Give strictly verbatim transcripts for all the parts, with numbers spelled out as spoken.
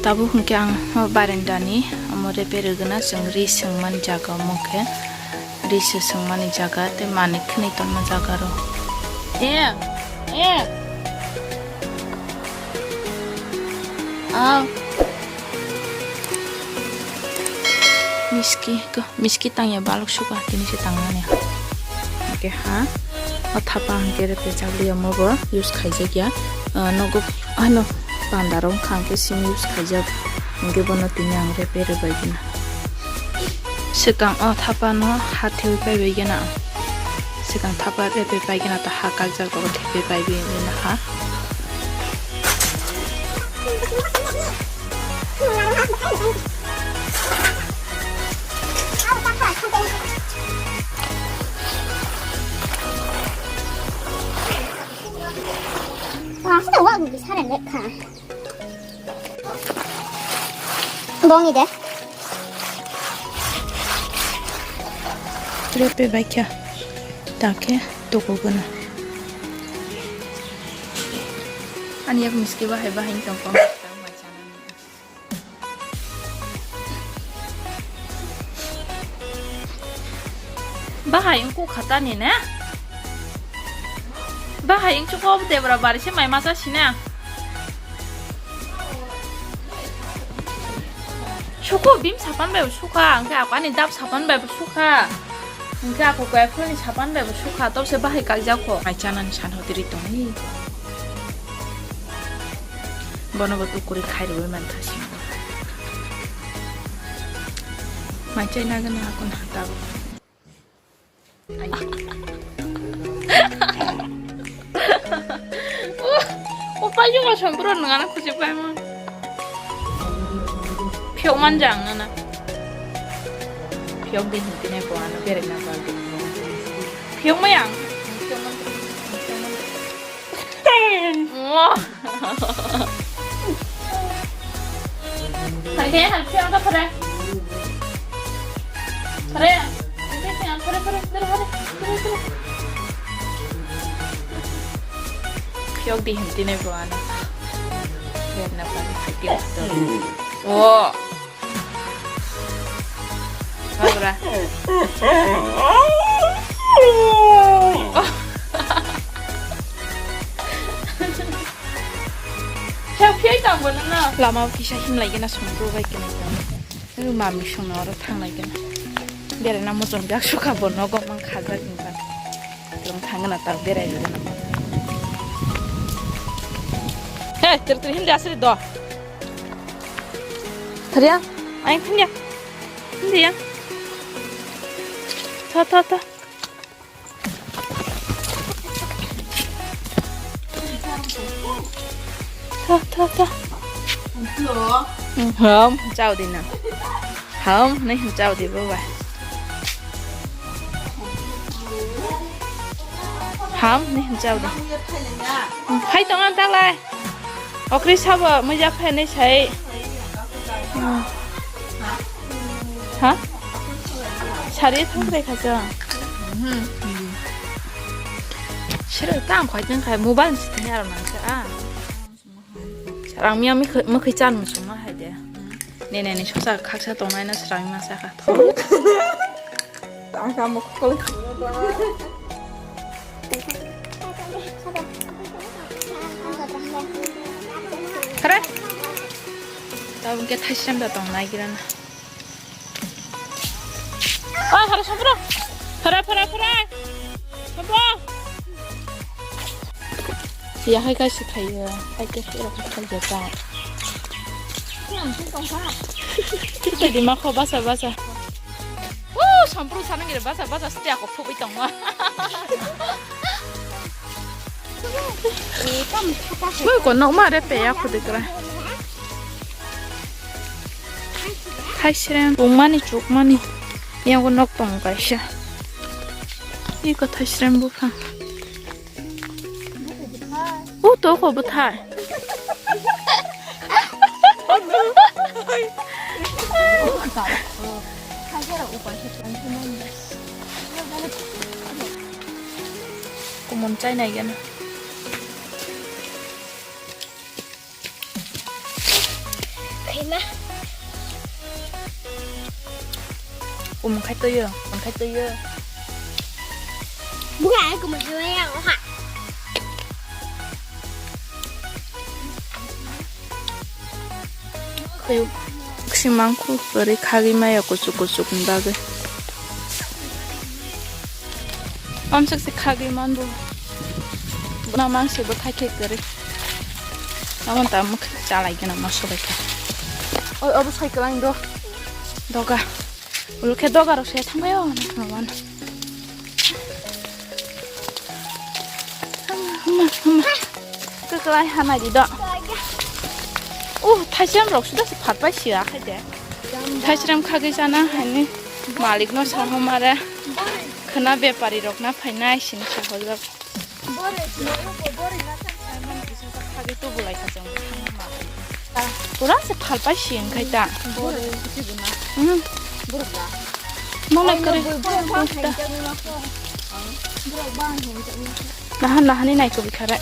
Tabuk hwnkhe ang o barenda ni omo repair rwgwna, chwng ri swngmani jaga omo khe, ri se swngmani jaga tei manwi khwnwi tongma jaga rok. Eh, eh. Ah. Miski ko. Miski tangya balok suka tini se tangnani. Hwnkhe ha, o thapa hwnkhe repair chakli omo bo use khaijak ya. Ah, nogo ano panda rok wngkha hwnkhe sim use khaijak. Hwnkhe bono tini ang repair rwbai gana. Swkang o thapa no ha thewi paibai gana. Swkang thapa repair pai gana ta ha kaijak bo thewi paibai gana ha. Bongi de. Repair bai kha. Ta khe tuku gana. Ani yak miski bahai bahai tong kong. Bahai wngkuk khatani ne? Bahai wngchuko debra bari se mai masa sina. Suko bim sapan bai bo sukha, hwnkhe ako ani dab sapan bai bo sukha. Hwnkhe ako kaya phulni sapan bai bo sukha, tobose bahai kaijak kho. Mai chanani san hotiri tongwi. Bono bo tukuri khairwi man thasing. Mai chai nagana hakon hatabo. Upai juga sompro nangana khusi paimang. Phiok manjang nana. Phiok di hinti nai bo ano berek na ba. Phiok mayang. Wah. Hai khe, hai khe, ang ta phare. Phare. Hai khe, phare, phare, phare, phare, phare, phare. Phiok di hinti nai bo ano. Phiok na pa, hai khe, phare. Oh. Abra. Khe phiai tang bo nang na. Lama o kisa himlai gana songkru bai kene tang. Mami songna oro thanglai gana. Bere na mochong jak sukha bo nogo mang khajak hinba. Tong thang gana tang berai gana. He, ter ter himde asri do. Thariya, ai thangya. Thangya. Tha, tha, tha. Tha, tha, tha. Ham, chao di na. Ham, nai ham chao di baba. Ham, nai ham chao di. Phai tong ang taklai. Okri sabo muja phainai sai. Hmm. Ha? Sari thangre khaja. Sira tang khoi tang khai mobile si thani aro nang sa a. Sarang mi ami mukhi chan musuma hai de. Ne ne ne sosa khaksa tongnai na sarang ma sa kha. Tang sa mukhi. Kare. Tabuk khe thaisrem da tong nai gira na. Oi, hara sobro. Hara, hara, hara. Sobro. Ya hai ka si khai ya. Hai ka si khai ya ta. Kita di ma kho basa basa. Oh, sampru sana ngira basa basa setiap aku phubi tong ma. Woi, ko nok ma re pe ya khu de kra. Thaisrem, bungmani chukmani. Yang ko nok tong kaisa. Iko thaisrem bupha. O to ko bwthai. Kumon chai nai gana. Kumung khai toyo, kumung khai toyo. Buka ai kumung khai ya oha. Khuyuk simang khu kwrwi khagwi maya kuchuk kuchuk ni bagwi. Amsuk se khagwi manbo. Buna mangse bo khai khe kwrwi. Amo ta muk chalai gana ma sobai kha. Oi, obo sai kwlang do. Doga. Ulo khe doga rok se thangbai o. Huma, huma. Kwklai hanai di do. Uh, thaisem rok suda se phatbai sia khai de. Thaisem khagwi sana hani malik no sahomare. Khna bepari rok na phainai sini sahojak. Khagwi tubulai kha chwng bwkhakno ma. Pura se phalpai si wngkhai ta. Hmm. Mona kwrwi. Nahan nahani nai kwrwi khare.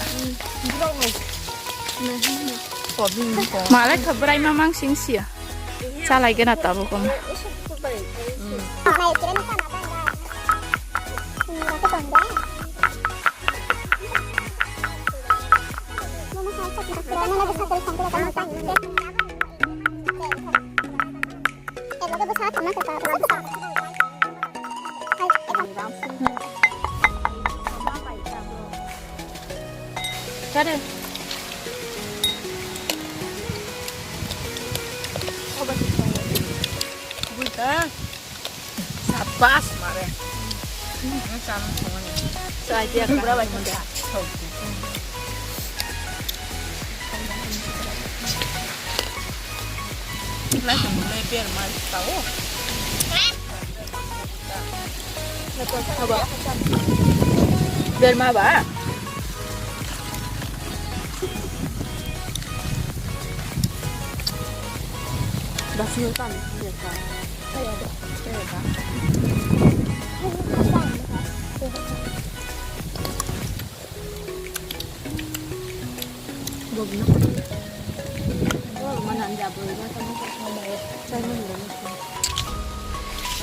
Malai kha bwrai ma mang sing sia. Chalai gana tabuk omo. Kare. Buta. Sabas mare. Ini sama semuanya. Saya dia kan. Berapa ini? Ikhlas yang mulai biar malis tahu. Berma ba? Basi utang, ya kan? Saya ada, saya ada.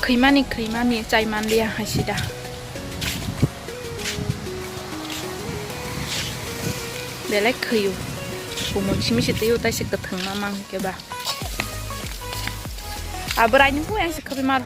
Khwimani, khwimani chai manliya hai sida. Belai khwiyo. Bumung simi se twiyo, tai se kwthwng ma mang khe ba. Abo raini bo yang se khwrwi maro.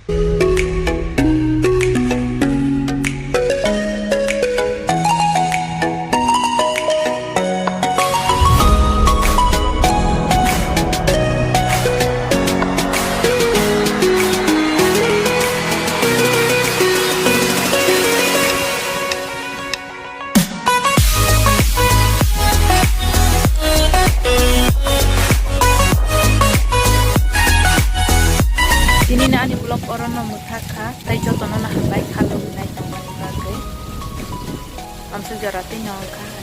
Tini no ani vlog oro no mwthak kha, tai joto no hambai kha, tongwi nai tongmani bagwi. Amsuk jora twi no wngkha.